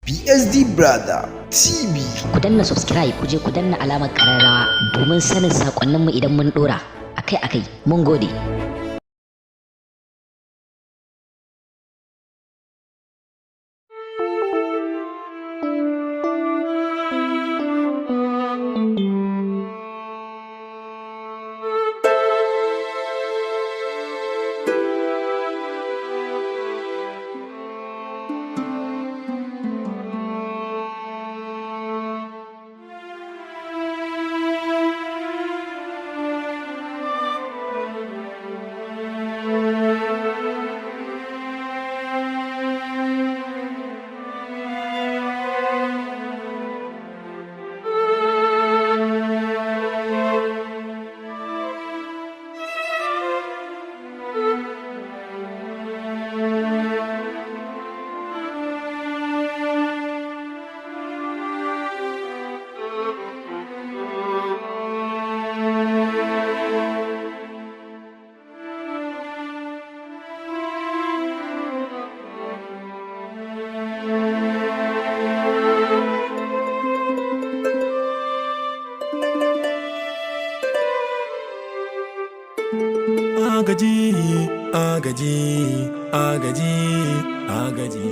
PSD Brother TV. Ku danna subscribe, ku je ku danna alamar kararrawa domin sanin sakonninmu idan mun dora akai-akai. Mun gode. Agaji, agaji, agaji, agaji.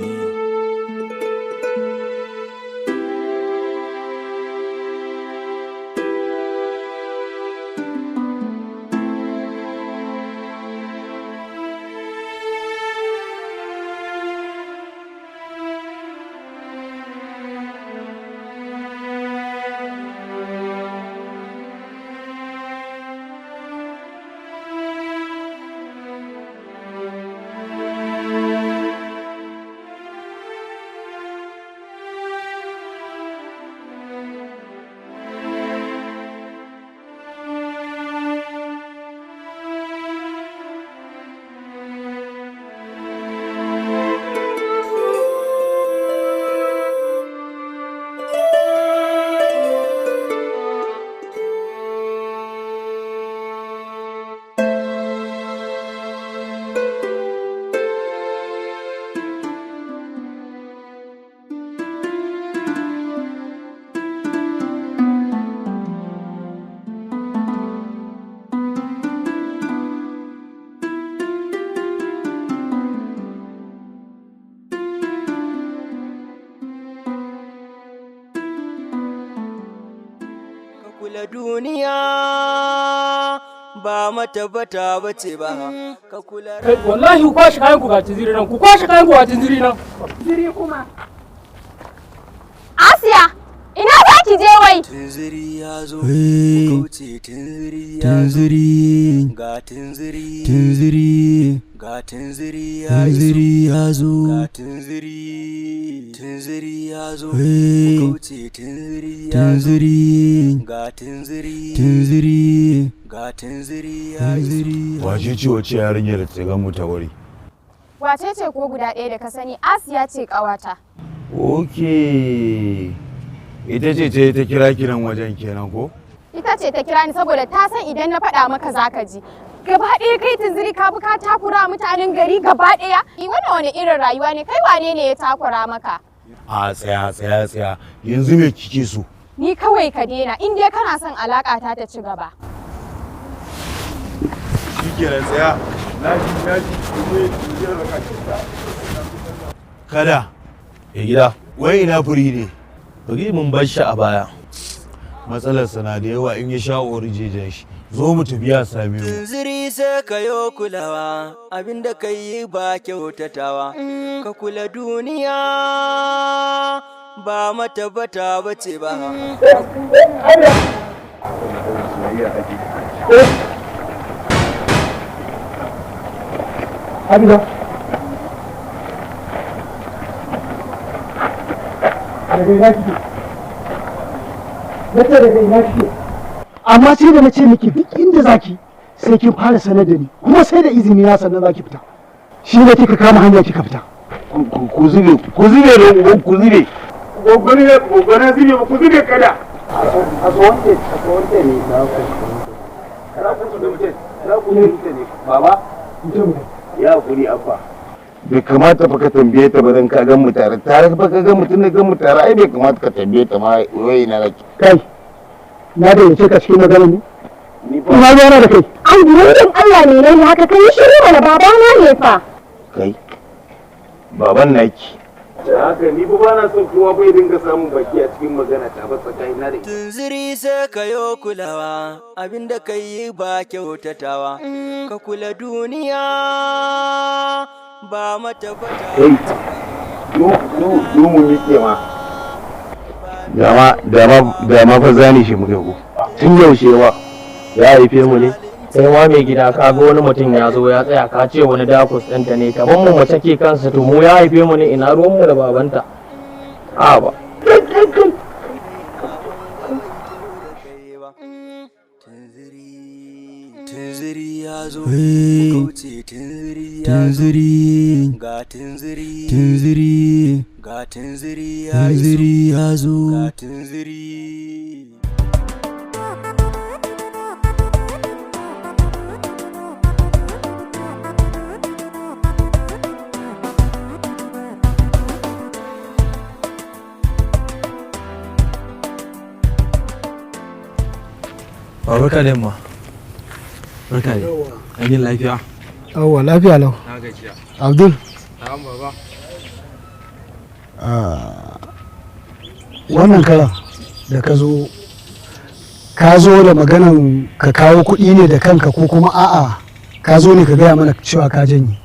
Ka kula duniya ba matabbata ba ce ba, ka kula. Kai, wallahi ku kwashe kayan ku ga tunziri nan, ku kwashe kayan ku ga tunziri nan. Asiya, ina za ki je wai? Tunziri ya zo, ku kauce, tunziri ya zo. Tunziri, Ga tunziri, tunziri, ga tunziri ya iso. Tunziri ya zo. Ga tunziri, tunziri ya zo, ku Hey. kauce, tunziri ya zo. Tunziri, Ga tunziri, tunziri, ga tunziri ya iso. tunziri. Wace ce wace yarinyar da ta ga mu ta wuri? Wace ce ko guda ɗaya da ka sani, Asiya ce ƙawata. Ok, ita ce ce ta kira kiran wajen kenan ko? Ita ce ta kira ni saboda ta san idan na faɗa maka za ka ji. Gaba ɗaya kai tunziri ka bi ka takura mutanen gari gaba ɗaya. Wannan wani irin rayuwa ne, kai wane ne ya takura maka? A tsaya, tsaya, tsaya, yanzu me kike so? Ni kawai ka daina, in dai kana son alaƙa ta ta ci gaba. Shikenan, tsaya, naji, naji. Kada. Ya gida, wai ina furi ne? Bari mun bar shi a baya. Matsalar na da yawa, in ya sha orijejen shi. Zo mu tafi ya same mu. Tunziri sai ka yo kulawa, abinda ka yi ba kyautatawa, ka kula duniya ba matabbata ba ce ba. Abida. Daga ina kike? Nace daga ina kike? Amma sai da na ce miki duk inda zaki sai kin fara sanar da ni, kuma sai da izini na sannan zaki fita. Shi ne kika kama hanya kika fita. Ku zube, ku zube da uban ku zube. Gogoni ne, gogoni zube ba ku zube kada. Baba, ya hakuri abba. Bai kamata fa ka tambaye ta ba dan ka gan mu tare. Tare fa ka gan mutum ne gan mu tare, ai bai kamata ka tambaye ta ma wai ina nake. Kai, na da yace ka cikin maganar ne? Ina ruwana da kai? An gurin Allah ne ne haka? Kai shiru mana, babana ne fa. Kai, baban naki. Da haka ni ba na son kowa bai dinga samun baki a cikin magana ta ba tsakanina da ita. Tunziri sai ka yo kulawa, abinda ka yi ba kyautatawa, ka kula duniya ba mata bata. Kai, du mu miƙe ma. Dama dama dama fa zane shi muka ko. Tun yaushe ma Ya haife mu ne? Sai ma mai gida, ka ga wani mutum ya zo ya tsaya, ka ce wani dakus ɗinta ne. Kaman mu mace ke kansa. To mu ya haife mu ne? Ina ruwan mu da babanta? A ba. Tunziri ya zo, Hey. kauce tunziri ya zo, Tunziri. ga tunziri, Tunziri. ga tunziri ya iso, Tunziri ya zo. ga tunziri. Barka da yamma. Barka da. An yi lafiya? Yawwa, lafiya lau. Na gajiya. Abdul. Na'am, baba. Ah, wannan karan da ka zo, ka zo da maganan ka kawo kuɗi ne da kanka, ko kuma a'a, ka zo ne ka gaya mana cewa ka janye?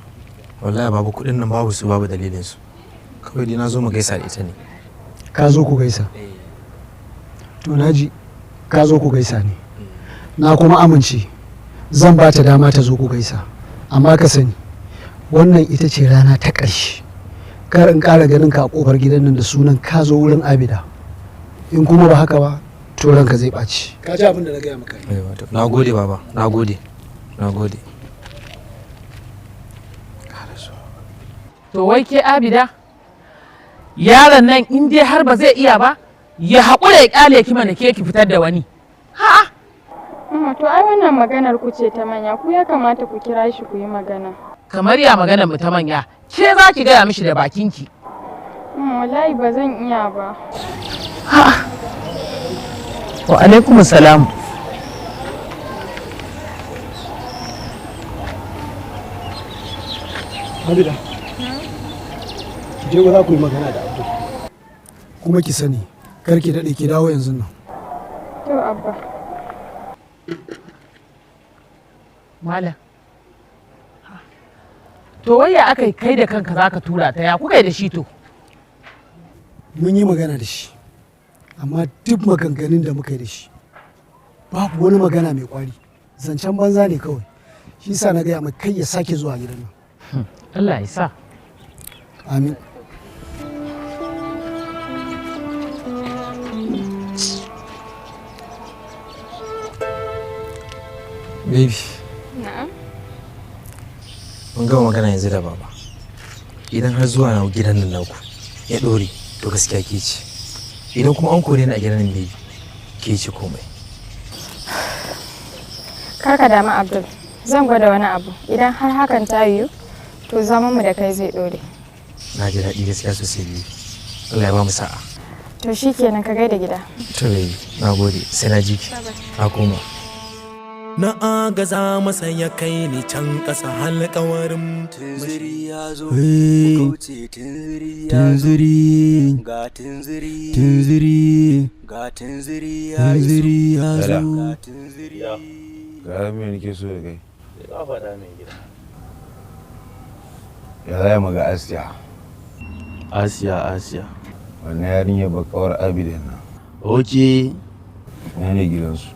Wallahi babu kuɗin nan, babu su, babu dalilin su. Kawai dai na zo mu gaisa da ita ne. Ka zo ku gaisa? To naji, ka zo ku gaisa ne, na kuma amince, zan ba ta dama ta zo ku gaisa. Amma ka sani, wannan ita ce rana ta ƙarshe. Kar in ƙara ganin ka a ƙofar gidan nan da sunan ka zo wurin Abida. In kuma ba haka ba, to ranka zai ɓaci. Ka ji abin da na gaya maka? Na gode, baba. Na gode. Na gode. To wai ke Abida, yaron nan in dai har ba zai iya ba, ya haƙura ya ƙyale ki mana, ke ki fitar da wani. To ai wannan maganar ku ce ta manya, ku ya kamata ku kira shi ku yi magana. Kamar ya maganar mu ta manya? Ke za ki gaya mishi da bakinki. Wallahi ba zan iya ba. Wa alaikum salam. Abida, ki je za ku yi magana da Abdul. Kuma ki sani, kar ki daɗe, ki dawo yanzu nan. To abba. Malam. To wai ya aka yi kai da kanka za ka tura ta? Ya kuka yi da shi to? Mun yi magana da shi, amma duk maganganun da muka yi da shi, babu wani magana mai kwari. Zancen banza ne kawai. Shi sa na gaya mai kai ya sake zuwa gidan nan. Allah ya sa. Amin. Baby, Na'am. mun gama magana yanzu da baba. Idan har zuwa na gidan nan naku ya ɗore, to gaskiya ke ce. Idan kuma an kore ni a gidan nan, baby, ke ce komai. Kar ka damu, Abdul. Zan gwada wani abu. Idan har hakan ta yiwu, to zaman mu da kai zai dore. Na ji daɗi gaskiya sosai, baby. Allah ya ba mu sa'a. To shikenan, ka gaida gida. To baby, na gode, sai na ji ki. Na koma. Na agaza masa ya kai ni can ƙasa alƙawarin. Tunziri ya zo, Hey. kauce tunziri ya zo, Tunziri. ga tunziri, Tunziri. ga tunziri ya iso, Tunziri ya zo. ga tunziri. Ga me nake so da kai. Ka faɗa, mai gida. Ya za mu ga Asiya? Asiya, Asiya. Wannan yarinya ba kawar Abida nan. Ok. Ina ne gidansu?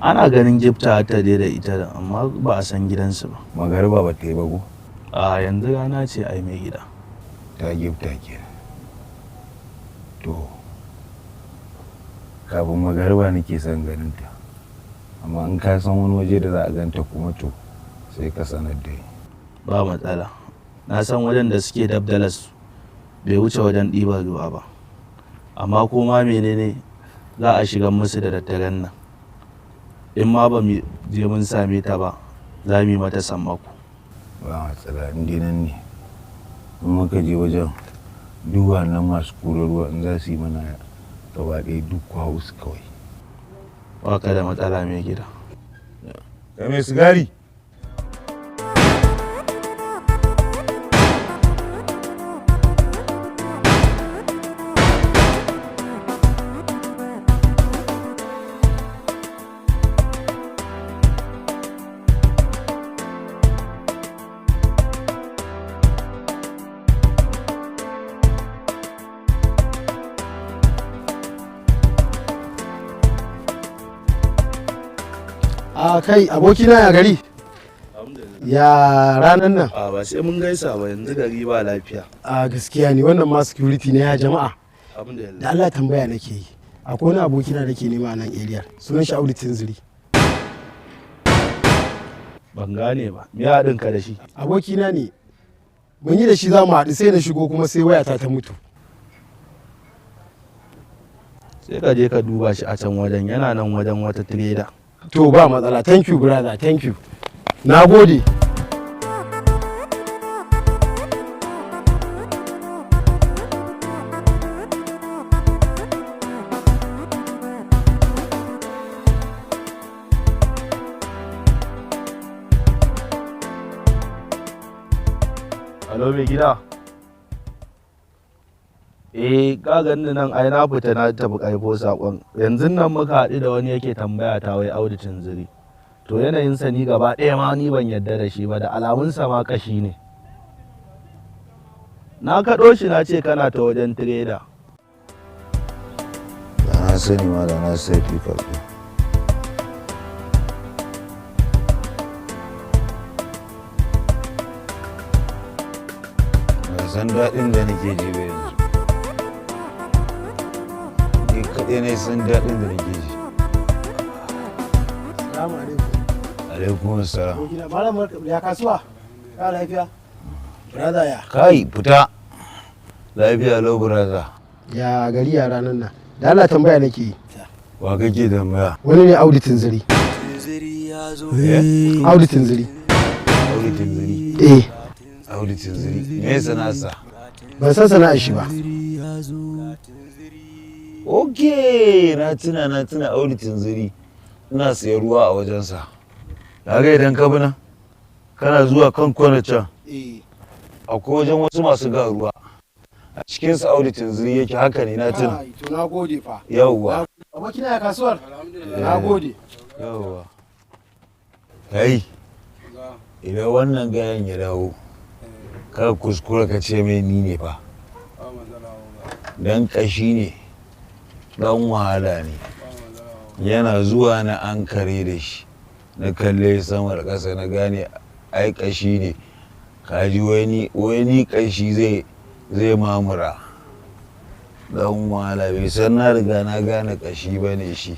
Ana ganin gifta ta dai da ita, amma ba a san gidansu ba. Magariba ba ta yi ba ko? A yanzu rana ce ai, mai gida. Ta gifta kenan. To, kafin magariba nake son ganin ta. Amma in ka san wani waje da za a ganta kuma, to sai ka sanar da ni. Ba matsala. Na san wajen da suke dabdalas, bai wuce wajen ɗiban ruwa ba. Amma ko ma menene, za a shiga musu da daddaren nan. In ma ba mu je mun same ta ba, za mu yi mata sammako. Ba matsala, in dai nan ne. In muka je wajen duk wannan masu kura ruwa, in za su yi mana gaba ɗaya, duk ku hau su kawai. Ba ka da matsala, mai gida. Kai mai sigari. A kai, abokina, ya gari, ya ranar nan? A ba sai mun gaisa ba, yanzu gari ba lafiya. A gaskiya ne wannan ma security ne. Ya jama'a? Alhamdulillah. Da Allah, tambaya nake yi. Akwai wani abokina da ke nema a nan area, sunan shi Audu Tunziri. Ban gane ba, me haɗin ka da shi? Abokina ne. Mun yi da shi za mu haɗu, sai na shigo kuma sai wayata ta mutu. Sai ka je ka duba shi a can wajen, yana nan wajen wata trader. To, ba matsala. Thank you, brother, thank you, na gode. Alo, mai gida. Eh, ka ganni nan ai na fita na tafi karfo sakon. Yanzu nan muka haɗu da wani yake tambaya ta wai Audu Tunziri. To, yanayin sa ni gaba ɗaya ma ni ban yarda da shi ba, da alamunsa ma kashi ne. Na kaɗo shi na ce kana ta wajen tireda. Da na sani ma da na sai pickup ɗin. Ban san daɗin da nake ji ba yanzu. Ni kaɗai na san daɗin da nake ji. Salamu alaikum. Alaikum salam. Abokina, malam, ya kasuwa? Ka lafiya, brother, ya? Kai, fita. Lafiya lau, brother. Ya gari, ya ranar nan? Da Allah, tambaya nake yi. Wa kake tambaya? Wani ne Audu Tunziri. Eh? Audu Tunziri. Audu Tunziri? Eh. Audu Tunziri, me sana'arsa? Ban san sana'ar shi ba. Ok, na tuna, na tuna Audu Tunziri. Ina sayan ruwa a wajensa. Kaga idan ka bi nan, kana zuwa kan kwana can, akwai wajen wasu masu ga ruwa, a cikinsu Audu Tunziri yake. Haka ne, na tuna. To, na gode fa. Yawwa. Abokina, ya kasuwar? Na gode. Yawwa. Kai, idan wannan gayan ya dawo, ka kuskura ka ce mai ni ne fa. Dan kashi ne, dan wahala ne. Yana zuwa na an kare da shi, na kalle sama da ƙasa na gane ai kashi ne. Kaji wani kashi zai mamura. Dan wahala, bai san na riga na gane kashi ba ne shi.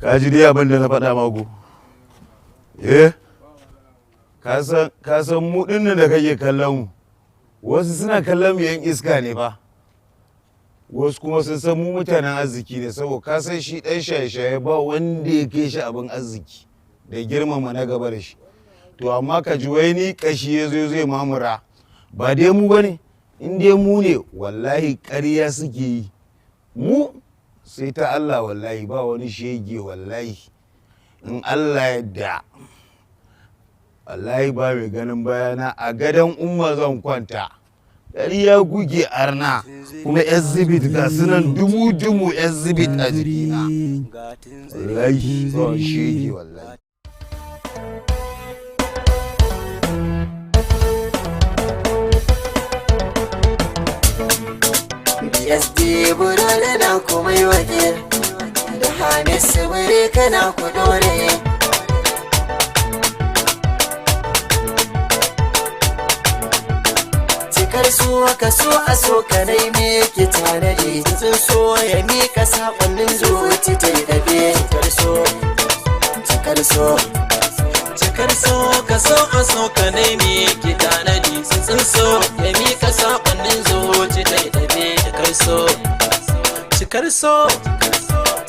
Kaji dai abin da na faɗa maku. Eh? Ka san mu ɗinnan da kake kallon mu, wasu suna kallon mu yan iska ne fa. Wasu kuma sun san mu mutanen arziki ne, saboda ka san shi ɗan shaye-shaye ba wanda ya kai shi abin arziki da girmama na gaba da shi. To, amma ka ji wai ni kashi ya zo zai mamura, ba dai mu ba ne. In dai mu ne, wallahi ƙarya suke yi. Mu sai ta Allah, wallahi ba wani shege, wallahi. In Allah yadda, wallahi ba mai ganin bayana, a gadon umma zan kwanta. Ƙarya kuke, arna. Kuma exhibit ga sunan dumu-dumu, exhibit a jikina. Wallahi ba wani shege, wallahi. BSD burale na komai wake da Hamisu bure kana ku dore. Cikar su ka so a so ka nai me ke tanadi, sun so ya mika sakonnin zuci ta yi dabe. Cikar so, cikar so, Cikar so ka so a so ka nemi ki tanadi, sun so ya mika sakonnin zuci ta yi dabe. Cikar so, cikar so.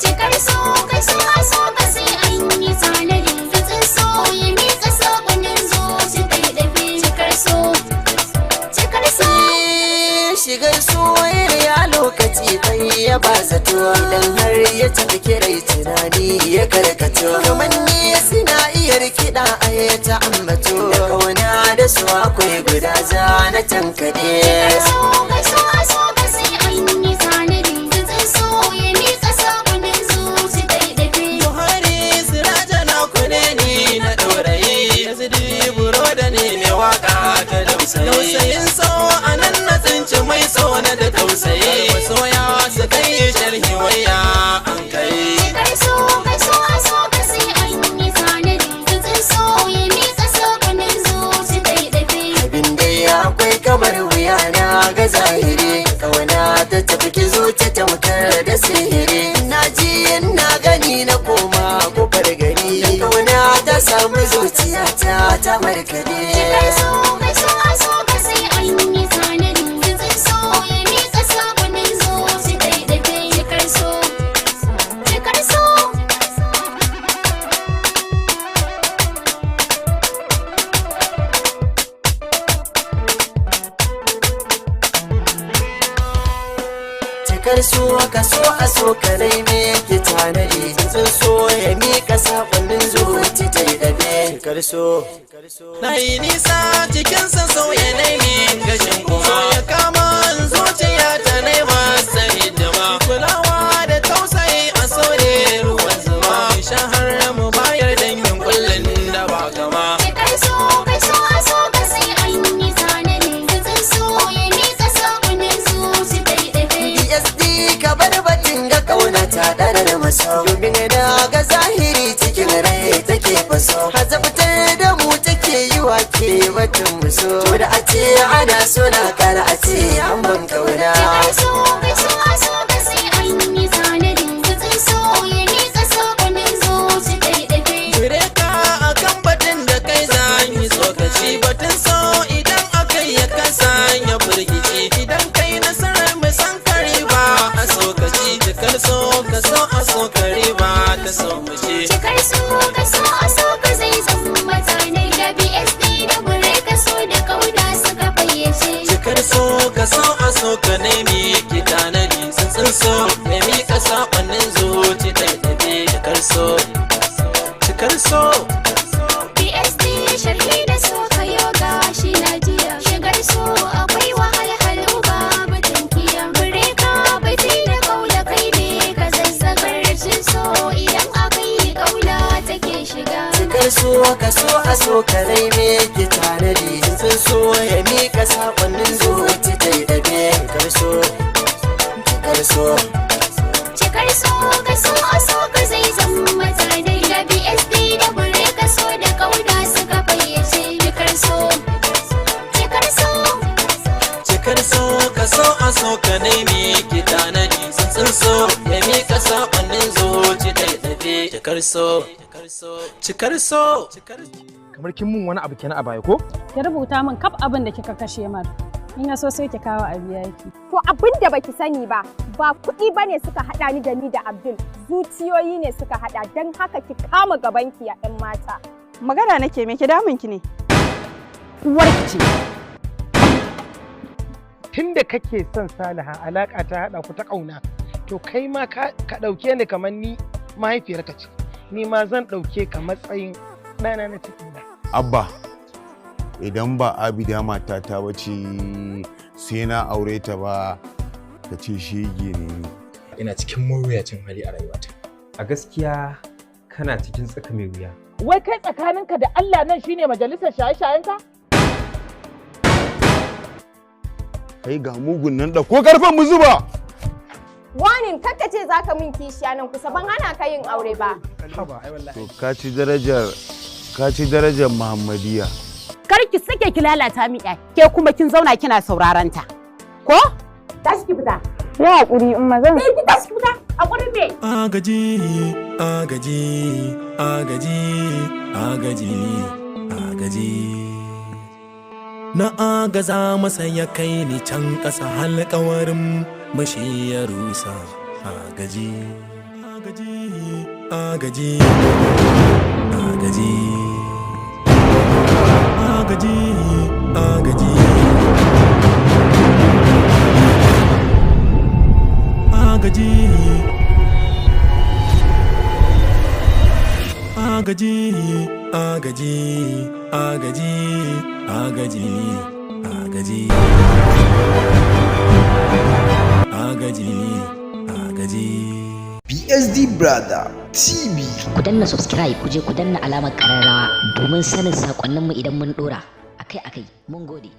Cikar so ka so a so ka sai an yi tanadi. Tsitsin so ya miƙa saƙonin zuci ta yi dafe. Cikar so, cikar so. ya ba zato. Idan har ya tafi kirai tunani ya karkato. Kamanni suna iya rikida a ya ta ambato. Da kauna da su akwai guda zana tankaɗe. Cikar so ka so a so ka sai an yi tanadi. Tsuntsun so ya miƙa saƙonin zuci ɗaiɗafi. Buhari siraja na kune ni na ɗaurayi Yazidi buro da ni mai waka ta dausayi. Dausayin so a nan na tsinci mai so na da tausayi. Masoya su kai sharhi waya an kai. Cikar so ka so a so ka sai an yi tanadi. Tsuntsun so ya miƙa saƙonin zuci ɗaiɗafi. Abin da ya akwai kamar wuya na ga zahiri. Kauna ta tafi ki zuci tamkar da sihiri. Na ji na gani na koma kofar gari. Kauna ta samu zuciya ta ta markaɗe. Cikar so ka so a so ka sai an yi tanadi. Tsuntsun so ya miƙa saƙonin zuci ɗaiɗafi. Cikar so, cikar so. Cikar so ka so a so ka rai me ke tanadi. Tsuntsun so ya miƙa saƙonnin zuci ta yi ɗabe. Cikar so. Na yi nisa cikinsa sauya naini gashin kuma ya kama zuciya ta nema sa hidima. Kulawa da tausayi a sore ruwan zuma. Shahar mu bayar dangin kullun da ba gama. Cikar so ka so a so ka sai an yi tanadi. Tsuntsun so ya miƙa saƙonin zuci ɗaiɗafi. PSD ka bar batun ga kauna ta ɗarar maso. Domin na ga zahiri cikin rai take faso. Hazabtar da mu take yi wa ke batun muso. To da a ce ana so na kara a ce an ban kauna. Cikar so ka so a so ka sai an yi tanadi. Tsuntsun so ya miƙa saƙonin zuci ɗaiɗafi. Bureka akan batun da kai zan yi tsokaci batun so idan aka yi kasa ya firgici idan kai nasarar mu san kare ba a sokaci cikar so ka so a so kare ba ta so mu ce. Cikar so ka so a so ka zai zama tanadi. Da BSD da gure ka so da kauna suka fayyace. Cikar so ka so a so ka nemi ki tanadi tsuntsun so ya miƙa saƙonnin zuci ɗaiɗaɓe cikar so cikar so. PSD sharhi da so ka yoga shi na jiya. Shigar so akwai wahalhalu babu tankiya. Bureka baiti da kaula kai ne ka zazzagar cin so idan aka yi kaula take shiga. Cikar so ka so a so ka rai me ke tanadi. Tsuntsun so ya miƙa saƙonnin zuci ta yi ɗabe. Cikar so, cikar so. Cikar so ka so a so ka zai zama tanadi. Da BSD da bureka so da kauna suka fayyace. Cikar so, cikar so. Cikar so ka so a so ka nemi ki tanadi tsuntsun so ya miƙa saƙonnin zuci ɗaiɗaɓe cikar so cikar so. Kamar kin mun wani abu kenan a baya ko? Ki rubuta min kaf abin da kika kashe mar. In ya so sai ki kawo a biya ki. To abin da baki sani ba, ba kuɗi bane suka haɗa ni da ni da Abdul, zuciyoyi ne suka haɗa don haka ki kama gabanki ya 'yan mata. Magana nake me ke damun ki ne? Uwarki ce. Tunda kake son Saliha alaka ta haɗa ku ta ƙauna, to kai ma ka ɗauke ni kamar ni mahaifiyarka ce, ni ma zan ɗauke ka matsayin ɗana na ciki na. Abba, idan ba Abida matata ba ce sai na aure ta ba ta ce shege ne ni. Ina cikin mawuyacin hali a rayuwata. A gaskiya kana cikin tsaka mai wuya. Wai kai tsakaninka da Allah nan shine majalisar shaye-shayenka? Kai ga mugun nan da ko karfen mu zuba. Wanin kakka ce za ka min kishiya nan kusa ban hana ka yin aure ba. To ka ci darajar ka ci darajar Muhammadiyya. Kar ki sake ki lalata min ƴa, ke kuma kin zauna kina sauraron ta. Ko? Tashi ki fita. Ya haƙuri in mazan. Ki tashi ki fita. Haƙurin me? Agaji, agaji, agaji, agaji, agaji. Na agaza masa ya kai ni can ƙasa halƙawarin mashi ya rusa. Agaji, agaji, agaji, agaji, agaji, agaji. Agaji, agaji, agaji, agaji, agaji, agaji, agaji, agaji. BSD Brother TV. Ku danna subscribe, ku je ku danna alamar kararrawa domin sanin sakonninmu idan mun dora akai-akai. Mun gode.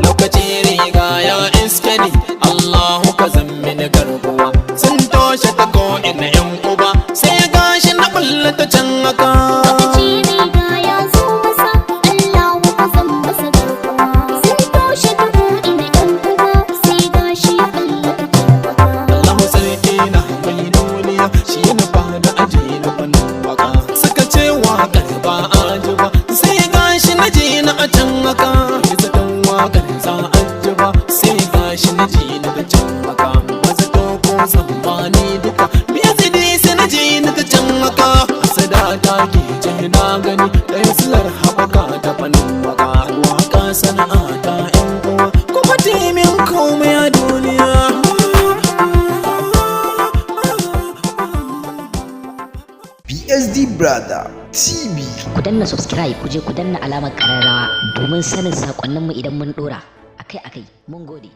Lokaci riga ya iske ni, Allahu ka zammi ni garkuwa. Sun toshe ta ko ina yan uba, sai gashi na bulla ta can haka. Allahu sarki na mai duniya, shi na fada aji na fannin waka. Suka ce waƙar ba a ji ba, sai gashi na ji na a can haka. Zaton waƙar za a ji ba, sai gashi na ji na a can haka. Maza ko tsammani duka, me sai na ji na ta can haka. Sadaka ke ce na gani, ɗaya silar haɓaka ta fannin waka. Waka sana'a ta 'yan uwa, kuma timin komai a duniya. BSD Brother TV. Ku danna subscribe, ku je ku danna alamar kararrawa domin sanin sakonninmu idan mun dora akai-akai. Mun gode.